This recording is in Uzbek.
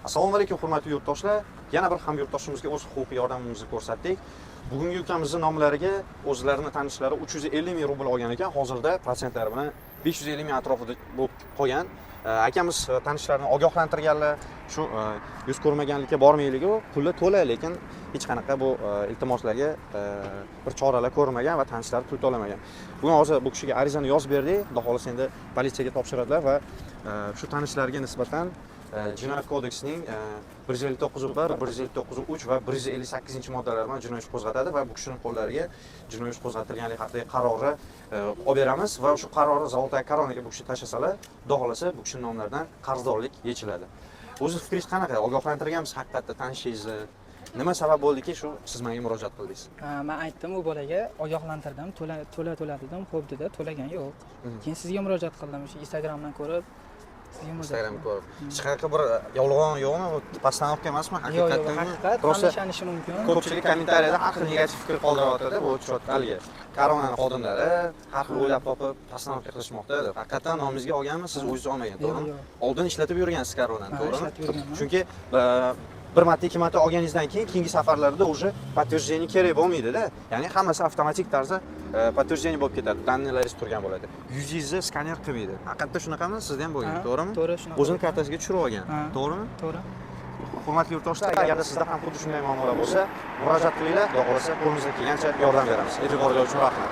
Assalomu alaykum, hurmatli yurtdoshlar. Yana bir hamyurtdoshimizga o'z huquqiy yordamimizni ko'rsatdik. Bugungi ukamizni nomlariga o'zlarini tanishlari 350 ming rubl olgan ekan. Hozirda protsentlari bilan 550 ming atrofida bo'lib qolgan. Akamiz tanishlarini ogohlantirganlar, shu yuz ko'rmaganlikka bormayligu, puli to'la, lekin hech qanaqa bu iltimoslarga bir choralar ko'rmagan va tanishlari pul to'lamagan. Bugun hozir bu kishiga arizani yozib berdik. Xudo xohlasa, endi politsiyaga topshiradilar va shu tanishlariga nisbatan Jinoyat kodeksining 159 bir, 159 uch va 158-moddalari bilan jinoiy ish qo'zg'atadi va bu kishini qo'llariga jinoiy ish qo'zg'atilganligi haqidagi qarorni olib beramiz va shu qarorni "Золотая корона" ga bu kishi tashlasalar, xudo xohlasa, bu kishini nomlaridan qarzdorlik yechiladi. O'zi fikringiz qanaqa? Ogohlantirganmiz haqiqatda tanishingizni. Nima sabab bo'ldiki, shu siz menga murojaat qildingiz? Ha, man aytdim u bolaga, ogohlantirdim, to'la, to'la, to'la dedim, xo'p dedi, to'lagan yo'q. Keyin sizga murojaat qildim, o'sha Instagramdan ko'rib sizga murojaat Instagram qildim. ko'rib. Hech qanaqa bir yolg'on yo'qmi? Bu постановка emasmi? Yo'q, yo'q, Haqiqatdanmi? haqiqat, Просто hamma ishonishi mumkin. Ko'pchilik kommentariyada har xil negativ fikr qoldiryapti bu haligi "Koronani xodimlari har xil o'ylab topib постановка qilishmoqda" deb. Haqiqatdan nomingizga olganmi? Siz o'zingiz olmagan, Yo'q, to'g'rimi? yo'q. Oldin ishlatib yurgansiz Koronani, Ha, to'g'rimi? ishlatib yurganman. Chunki bir marta, ikki marta olganingizdan keyin keyingi safarlarda уже подтверждение kerak bo'lmaydida, ya'ni hammasi avtomatik tarzda подтверждение bo'lib ketadi, данный laringiz turgan bo'ladi, yuzingizni skaner qilmaydi. Haqiqatda shunaqami? Sizda ham bo'lgan, Ha, to'g'rimi? To'g'ri, shunaqa. O'zini kartasiga tushirib olgan, Ha. to'g'rimi? To'g'ri. Hurmatli yurtdoshlar, agarda sizda ham xuddi shunday muammolar bo'lsa, murojaat qilinglar. Xudo xohlasa, qo'limizdan kelgancha yordam beramiz. E'tiboringiz uchun rahmat.